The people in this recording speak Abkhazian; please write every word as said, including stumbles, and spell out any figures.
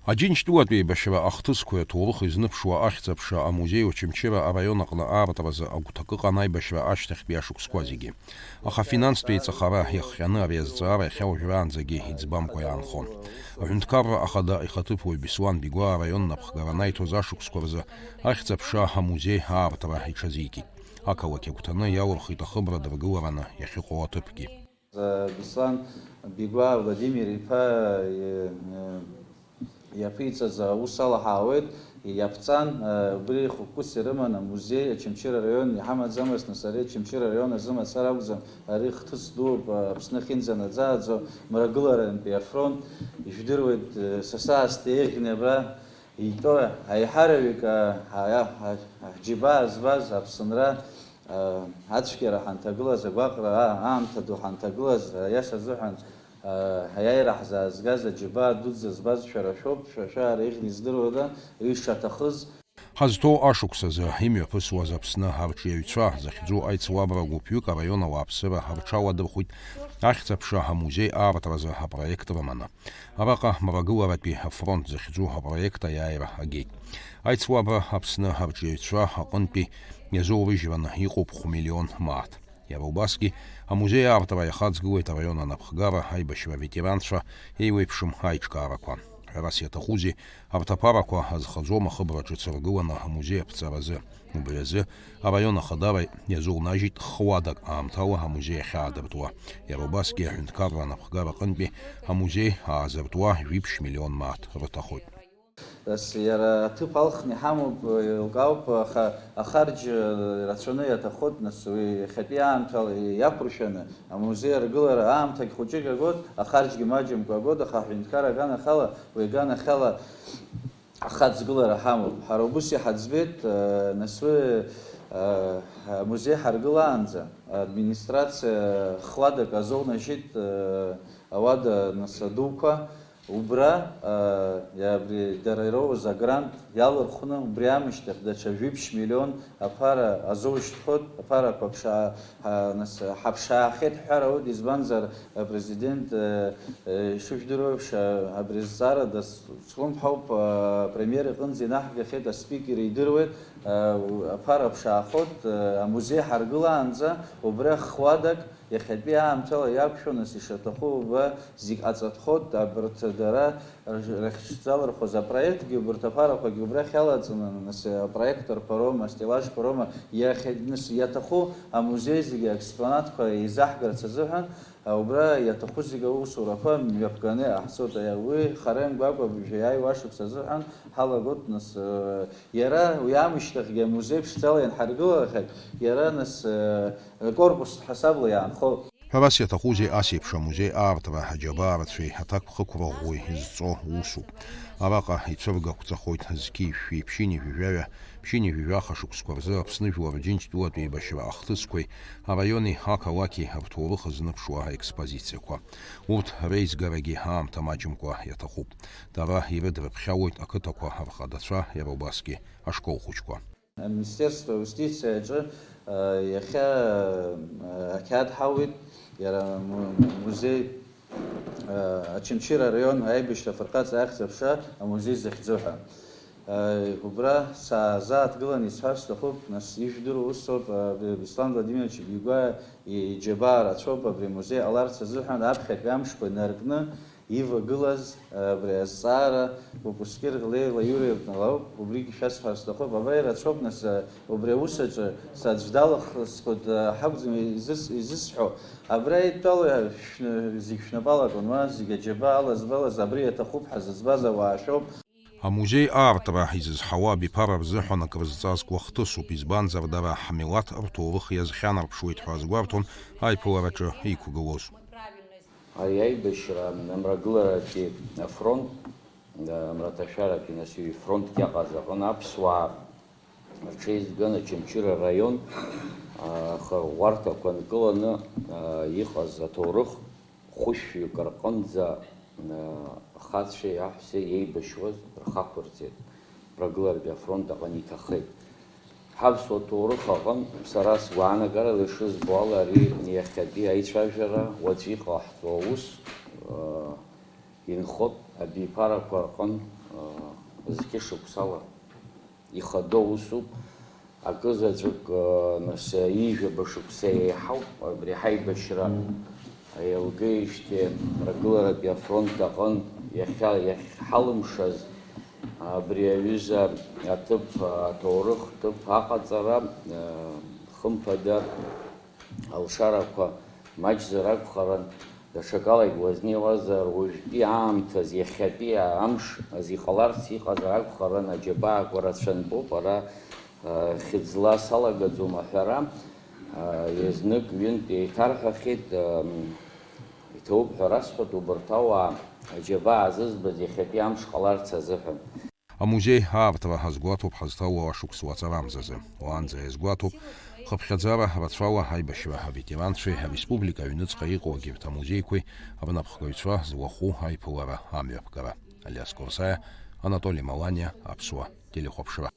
Аџьынџьтәылатә еибашьра ахҭысқәеи аҭоурыхи зныԥшуа ахьӡ-аԥша амузеи Очамчыра араион аҟны аартразы агәҭакы ыҟан аибашьра ашьҭахьтәи ашықәсқәа зегьы. Аха афинанстә еиҵахара иахҟьаны ари азҵаара иахьа уажәраанӡагьы иӡбамкәа иаанхон. Аҳәынҭқарра Ахада ихаҭыԥуаҩ Беслан Бигәаа араион напхгара анаиҭоз ашықәсқәа рзы ахьӡ-аԥша амузеи аартра иҽазикит. Ақалақь агәҭаны иалырхит ахыбра дыргылараны иахьыҟоу аҭыԥгьы. Беслан Бигәаа Владимир-иԥа, э, э, иаԥиҵаз аус алаҳауеит, иаԥҵан, э, убри хықәкыс ирыман амузеи, Очамчыра араион иҳамаӡамызт, нас ари Очамчыра араион азы мацара акәӡам, ари хҭыс дууп, э, Аԥсны ахьынӡанаӡааӡо, мрагыларантәи афронт, ижәдыруеит, э, са саасҭа еиӷьны абра итәоу аиҳараҩык, э, ҳа-, ҳа-, ҳџьабаа збаз Аԥсынра, Ацәгьара ҳанҭагылаз, агәаҟра, а-, аамҭа ду ҳанҭагылаз, аиаша азыҳәан, аиааира ҳзаазгаз аџьабаа дуӡӡа збаз шәара шәоуп, шәа шәара иӷьны издыруада, ишаҭахыз. Ҳазҭоу ашықәс азы имҩаԥысуаз Аԥсны арҿиаҩцәа захьӡу аицлабра гәыԥҩык араион ауааԥсыра рҽаладырхәит ахьӡ-аԥша амузеи аартразы апроект рыманы. Араҟа мрагыларатәи афронт захьӡу апроект аиааира агеит. Аицлабра Аԥсны арҿиаҩцәа аҟынтәи иазоурыжьраны иҟоуп хә-миллион мааҭ. Иара убасгьы амузеи аартра иахаҵгылеит араион анапхгара, аибашьра аветеранцәа, еиуеиԥшым аиҿкаарақәа. Ҳәарас иаҭахузеи, арҭ аԥарақәа азхаӡом ахыбра ҿыц ргыланы амузеи аԥҵаразы. Убри азы араион ахадара иазурнажьит х-уадак аамҭала амузеи ахьаадыртуа. Иара убасгьы аҳәынҭқарра анапхгара аҟынтәи амузеи аазыртуа жәиԥшь миллион мааҭ рыҭахоит. Нас иара аҭыԥ алхны иҳамоуп, еилкаауп, аха ахарџь рацәаны иаҭахоит, нас уи иахьатәи аамҭала иақәыршәаны амузеи аргылара аамҭагь хәыҷык агоит, ахарџьгьы маҷымкәа агоит, аха аҳәынҭқар аганахьала, уи аганахьала ахаҵгылара ҳамоуп. Ҳара убыс иҳаӡбеит, э, нас уи, э, амузеи ҳаргылаанӡа администрациа х-уадак азоунажьит, э, ауада нас адуқәа, Убра, а, абри дара ироуз агрант иалырхәны, убри аамышьҭахь даҽа жәиԥшь миллион аԥара азоушьҭхоит, аԥарақәа ԥшаа-, а, нас, ҳаԥшаахеит ҳҳәар ауеит, избанзар, апрезидент, э, э, ишыжәдыруа еиԥш, а, абри азҵаара дазҿлымҳауп, а, апремиер иҟынӡа инаҳгахьеит, аспикер идыруеит, а, у-, аԥара ԥшаахоит, а, амузеи ҳаргылаанӡа, убра х-уадак, Иахьатәи аамҭала иақәшәо, нас, ишаҭаху убра зегь ҟаҵатәхоит, абарҭ дара рахьшьцалырхәыз апроектгьы, убарҭ аԥарақәагьы убрахь иалаҵаны, нас, апроекторқәа роума, астеллажқәа роума, иахьа, нас, иаҭаху амузеи зегьы аекспонатқәа еизаҳгарц азыҳәан, убра иаҭаху зегьы аусурақәа мҩаԥганы иҟаҳҵоит. Уи хара имгакәа абыржәы иааиуа ашықәс азыҳәан ҳалагоит, нас, Иара уи аамышьҭахьгьы амузеи ԥшӡала ианҳаргылахьак, иара, нас, э, корпус ҳасабла иаанхоит. Ҳәарас иаҭахузеи ас еиԥш амузеи аартра аџьабаа рацәеи аҭакԥхықәра ӷәӷәеи зҵо усуп. Араҟа ицәыргақәҵахоит зқьи жәшәи ԥшьынҩажәи жәаҩа, ԥшьынҩажәи жәаха шықәсқәа рзы Аԥсны жәлар Џьынџьтәылатә еибашьра ахҭысқәеи араиони ақалақьи рҭоурых азныԥшуа аекспозициақәа. Урҭ реизгарагьы аамҭа маҷымкәа иаҭахуп. Дара ирыдрыԥхьауеит ақыҭақәа рхадацәа, иара убасгьы ашкол хәыҷқәа. Аминистерство иустициа аҿы, а, иахьа, а, ақьаад ҳауит, иара му-, музеи, а, Очамчыра араион аибашьра афырхаҵа ахьӡ-аԥша амузеи захьӡу ҳәа. А, убра саазааҭгыланы исҳәар сҭахуп, нас, ижәдыруа усоуп, а, Беслан Владимирович Бигәаа иџьабаа рацәоуп абри амузеи ҟаларц азыҳәан аԥхьатәи амшқәа инаркны, ивагылаз абри азҵаара выпускник Леила Юрьевна лоуп, убригьы шәасҳәар сҭахуп, абра ирацәоуп, нас, убри аус аҿы саӡә далахысхоит ҳакәӡам изыс-, изысҳәо, абра идтәалоу шәны-, зегь шәнапала акәын, уа зегь аџьабаа алазбалаз, абри иаҭахуп ҳәа зыӡбаз ауаа шәоуп. Амузеи аартра изызҳауа абиԥара рзыҳәан акрызҵазкуа хҭысуп, избанзар дара ҳмилаҭ рҭоурых иазхьанарԥшуеит ҳәа азгәарҭон аиԥылараҿы иқәгылоз. Ари аибашьра амрагыларатәи афронт, амраҭашәаратәи, нас, ҩ-фронтк иаҟаз аҟны аԥсуаа рҽеизган Очамчыра араион, а, ахырӷәӷәарҭақәа нкыланы, а, иҟаз аҭоурых хәышәҩык рҟынӡа, а, ахацәеи аҳәсеи еибашьуаз рхы ақәырҵеит, мрагыларатәи афронт аҟны иҭахеит. Ҳаԥсуа ҭоурых аҟынтә сара сгәаанагарала ишызбо ала, ари иахьатәи аицәажәара, уаҵәы иҟаҳҵо аус, а, инхоит абиԥарақәа рҟынтә, а, Зқьышықәсала ихадоу усуп. Акызаҵәык, нас, ҩажәаба шықәса еиҳауп абри ҳаибашьра еилгеижьҭеи, рагыларатәи афронт аҟынтә иахьа-, иахьҳалымшаз абри аҩыза аҭыԥ, аҭоурых ҭыԥ аҟаҵара, хымԥада, алшарақәа маҷзар акәхарын, даҽакалагь уазнеиуазар, уажәтәи аамҭаз, иахьатәи амш азы иҟаларц иҟазар акәхарын, аџьабаақәа рацәантәуп, ара, а, хьыӡла салагаӡом аҳәара, а, знык-ҩынтә еиҭарҳәахьеит, а, иҭабуп ҳәа расҳәоит, убарҭ ауаа аџьабаа азызбаз иахьатәи амш ҟаларц азыҳәан. Амузеи аартра ҳазгәаҭоуп ҳазҭалоу ашықәс уаҵарамзазы. Уаанӡа иазгәаҭоуп хыԥхьаӡара рацәала аибашьра аветеранцәеи ареспублика аҩныҵҟа иҟоу егьырҭ амузеиқәеи рнапхгаҩцәа зуаху аиԥылара амҩаԥгара. Алиас Корсаиа, Анатоли Маланиа, Аԥсуа телехәаԥшра.